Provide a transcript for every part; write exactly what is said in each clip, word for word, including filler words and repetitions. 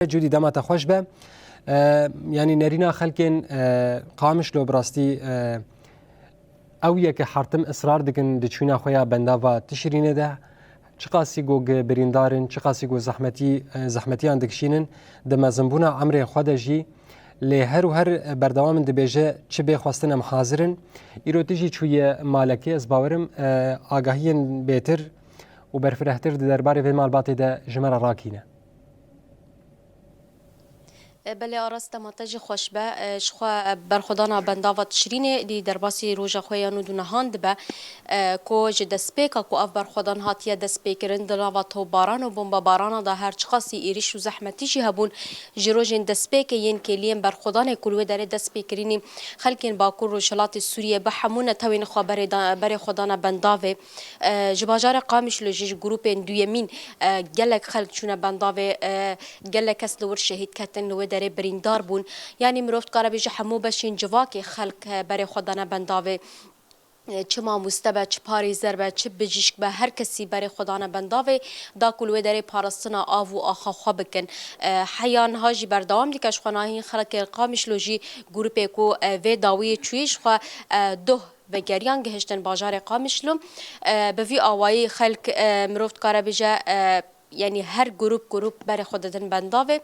Cûdî, dema te xweş be. E, yanî nerîna xelkên, e, Qamişlo bi rastî, e, ew ye ke hertim israr dikin di çûna xwe ya bendava Tişrînê de. Çiqasî ku birîndar in, çiqasî ku zehmetî, e, zehmetiyan dikişînin, di mezinbûna emrên xwe de jî, lê her û her berdewam in dibêje çi bê xwestin em hazir in. Îro tu jî çûye malekê, ez bawerim, e, agahiyên bêtir û berfirehtir di derbarê vê malbatê de ji me re rakîne. E, belê Aras, dema te jî xweş be. E, ji xwe, e, berxwedana bendava Tişrînê dî derbasî roja xwe ya nû dû nihan dibe, e, ku ji destpêka ku ev berxwedan hatiye destpêkirin, di nava topbaran û bombebarana de her çiqasî êrîş û zehmetî jî hebûn, ji rojên destpêkê yên kêliyên berxwedanê ku li wê derê dest pê kirînî, xelkên Bakur Rojhilatê Sûriyê bi hemû netewên xwe berê da-, berê xwedana bendavê. E, ji bajarê Qamişlo jî ji grûpên duyemîn, e, gelek xelk çûne bendavê, e, gelek kes li wir şehîd ketin, li wê derê birîndar bûn. Yanî mirov dikare bêje hemû beşên civakê xelk, e, berê xwe dane bendavê. E, çi mamoste be, çi parêzer be, çi bijîşk be, her kesî berê xwe dane bendavê, da ku li wê derê parastina av û axa xwe bikin. E, heya niha jî berdewam dike, ji xwe nahîn xelkê Qamişlo jî grûpê ku, e, vê dawiyê çûyî ji xwe, e, doh vegeriyan gihiştin bajarê Qamişlo. E, bi vî awayî xelk, e, mirov dikare bêje, e, yanî her grûp grûp berê xwe didin bendavê.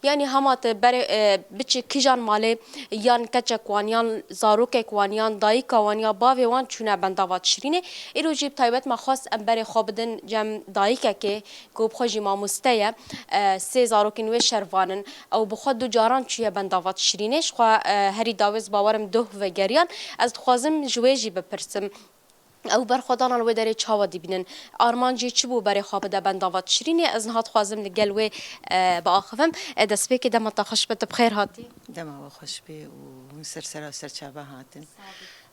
Yanî hema tu berê, e, biçî kîjan malê, yan keçek wan, yan zarokek wan, yan dayika wan, ya bavê wan çûne bendava Tişrînê. Îro jî bi taybet me xwest em berê xwe bidin cem dayikekê ku bi xwe jî mamoste ye. E, sê zarokên wê şervan in. Ew bi xwe du caran çûye bendava Tişrînê. Ji xwe, e, herî dawê ez bawerim doh vegeriyan. Ez dixwazim ji wê jî bipirsim. Ew berxwedana li wê derê çawa dibînin? Armancê çi bû berê xwe bide bendava Tişrînê? Ez niha dixwazim li gel wê, e, biaxivim. E, destpêkê dema te xweş be, tu bi xêr hatî. Dema we xweş be û hûn ser sera û ser çava hatin.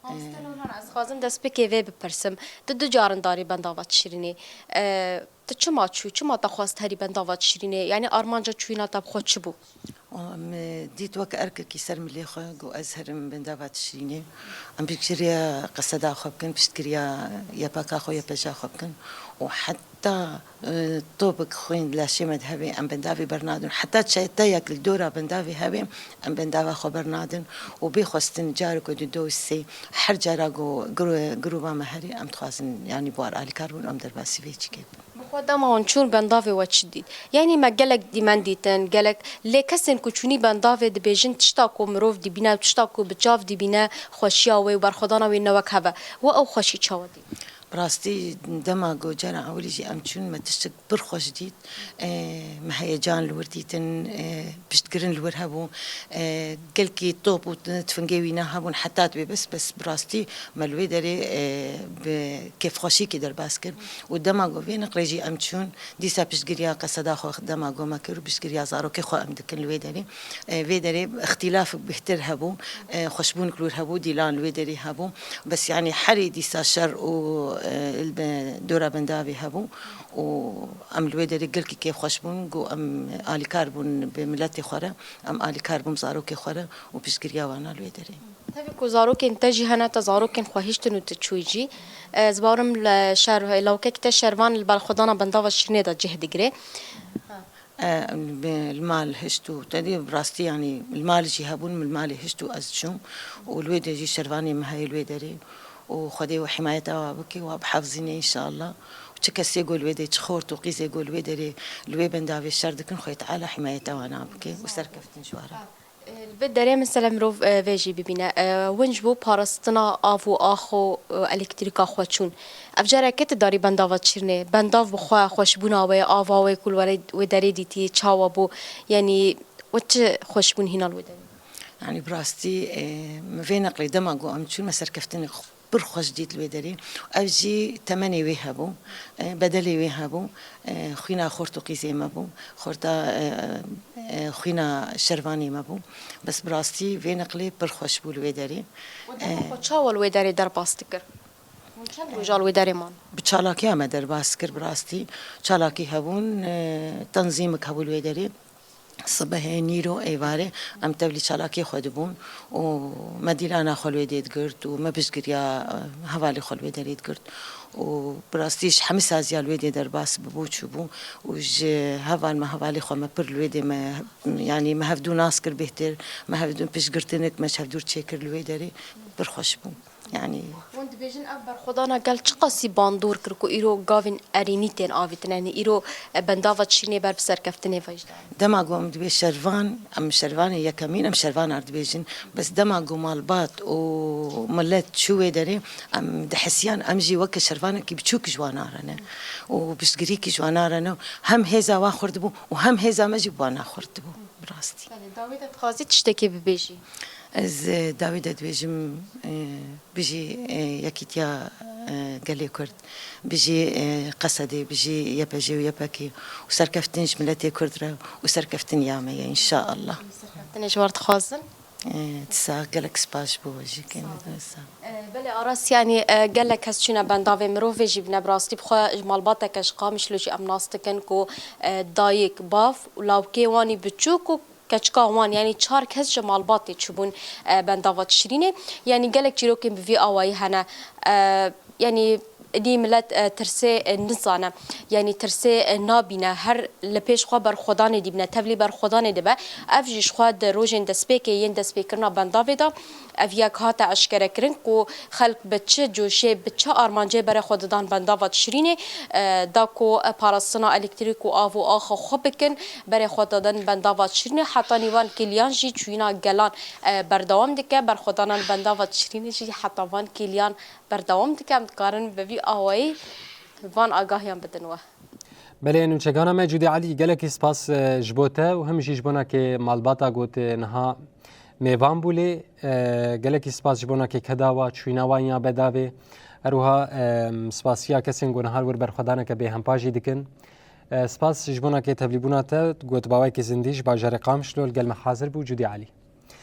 Mamoste Nûran, ez dixwazim destpêkê vê bipirsim. Tu du carin darî bendava Tişrînê. E, tu çima çû? Çima te xwest herî bendava Tişrînê? Yanî armanca çûyîna te bi xwe çi bû? Em, e, dît wek erkekî ser milê xwe, got, ez herim bendava Tişrînê. Em piştgiriya qeseda xwe bikin, piştgiriya Y P K xwe, Y P J xwe bikin. Û heta, e, topik xwîn di laşê me de hebe, em bendavê bernadin. Heta çeteyek li dora bendavê hebe, em bendava xwe bernadin. Û bê xwestin carek û du, du sê, her cara ku gru-, grûba me herê, em dixwazin, yanî, bi wan alîkar bûn, em derbasî vê çikê bin. Bi xwe dema hûn çûn bendavê we çi dît? Yanî me gelek dîmen dîtin, gelek, lê kesên ku çûnî bendavê dibêjin tişta ku mirov dibîne, tişta ku bi çav dibîne xweşiya wê û berxwedana wê ne wek hev e. We ew xweşî çawa dît? Bi rastî dema ku cara ewilî jî em çûn me tiştek pir xweş dît. E, me heyecan li wir dîtin, e, piştgirin li wir hebû. E, gelkî top û tifingê wî ne hebûn heta dibê bes, bes bi rastî me li wê derê, e, bi kêfxweşîkê derbas kir. Û dema ku vê neqlê jî em çûn, dîsa piştgiriya qeseda xwe dema ku me kir û piştgiriya zarokê xwe em dikin li wê derê. E, vê derê îxtîlafek bêhtir hebû, e, xweşbûnek li wir hebû, dîlan li wê derê hebû. Bes, yanî, herî dîsa şer û, e, li be-, dora bendavê hebû û em li wê derê gelkî kêfxweş bûn, ku em alîkar bûn bi miletê xwe re, em alîkar bûn bi zarokê xwe re û piştgiriya wana li wê derê. Tevî ku zarokên te jî hene, te zarokên xwe hiştin û tu çûyî jî. Ez bawerim li şer-, lawkek te şervan li berxwedana bendava Şirînê de cih digire. E, bi-, li mal hişt û te dî bi rastî, yanî, li mal jî hebûn, min li malê hişt û ez çûm û li wê de jî şervanê min heye li wê derê û Xwedê we himayeta wa bike, wa bihefzîne înşallah. Û çi kesê ku li wê de, çi xort û qîzê ku li wê derê li wê bendavê şer dikin, Xwedê Teala himayeta wana bike û serkeftin ji wa re. Li vê derê mesela mirov, e, vê jî bibîne. E, hûn ji bo parastina av û ax û, e, elektrîka xwe çûn. Ev careke tu darî bendava Tişrînê. Bendav bi xwe xweşbûna wê, ava wê ku li wê derê dîtî, çawa bû? Yanî we çi xweşbûn hîna li wê derê? Yanî bi rastî, e, min vê neqlê dema ku em çûn me serkeftinê pir xweş dît li wê derê. Ev jî temenê wê hebû, e, bedelê wê hebû, e, xwîna xort û qîzê me bû, xorta, e, e, xwîna şervanê me bû. Bes bi rastî vê neqlê pir xweş bû li wê derê. Û dema xwe çawa li wê derê derbas dikir? Hûn çend roja li wê derê man? Bi çalakiya me derbas kir bi rastî. Çalakî hebûn, e, tenzîmek hebû li wê derê. Sibehê, nîro, êvarê em tevlî çalakiyê xwe dibûn û me dîlana xwe li wê dê digirt û me piştgiriya, e, hevalê xwe li wê derê digirt û bi rastî ji hemî saziya li wê dê derbas bibû çûbû û ji heval me, hevalê xwe me pir li wê dê me, yanî me hevdû nas kir bêhtir, me hevdû piştgirtinik me ji hevdû çêkir li wê derê pir xweş bû. Yanî Hûn dibêjin ev berxwedana gel çiqasî bandor kir ku îro gavên erênî tên avîtin, yanî îro, e, bendava tişrînê ber bi serkeftinê ve jî dane? Dema ku em dibê şervan, em şervanê yekemîn, em şervanar dibêjin. Bes dema ku malbat û milet çû wê derê, em dihisiyan, em jî weke şervanekî biçûk ji wan nare ne. Û piştgirîkî ji wan nare ne. Hem hêza wan xurt dibû û hem hêza me jî bi wan naxurt dibû. Bi rastî. Belê, dawî de dixwazî tiştekê bibêjî? Ez, e, dawî de dibêjim, e, bijî, e, yekîtiya, e, gelê Kurd, bijî, e, Qesedê, bijî Y P J û Y P G û serkeftin ji miletê Kurd re û serkeftin ya me ye, înşaallah. Serkeftinê ji we re dixwazin. E, tu sax, gelek spas ji bo we jî, kêmî sağ ol. E, belê Aras, yanî, e, gelek kes çûne bendavê mirovê jî bine, bi rastî bi xwe ji malbateke ji Qamişlo jî em nas dikin ku, e, dayik, bav û lawkê wan î biçûk û keçika wan, yanî çar kes ji malbatê çûbûn, e, bendava tişrînê. Yanî gelek çîrokên bi vî awayî hene. E, yanî dî milet, e, tirsê, e, nizane. Yanî tirsê, e, nabîne. Her li pêş xwe berxwedanê dîbine. Tevlî berxwedanê dibe. Ev jî ji xwe di rojên destpêkê yên destpêkirina bendavê de ev yek hate eşkerekirin ku xelk bi çi coşê, bi çi armancê berê xwe didan bendava tişrînê, e, da ku, e, parastina elektrîk û av û axa xwe bikin, berê xwe didin bendava tişrînê. Heta nîvan kêliyan jî çûyîna gelan, e, berdewam dike. Berxwedanan bendava tişrînê jî heta van kêliyan berdewam dike. Em dikarin bi vî awayî van agahiyan bidin we. Belê, nûçegana me Cûdî Elî, gelekî spas, e, ji bo te û him jî ji bona kê malbata got, e, niha mêvan bû lê, e, gelekî spas ji bona kê keda wa, çûyîna wan ya bedavê. Her wiha, e, spasiya kesên ku niha li wir berxwedaneke bêhempa jî dikin. E, spas ji bona kê tevlîbûna te, got bawekî zindî ji bajarê Qamişlo li gel me hazir bû, Cûdî Elî.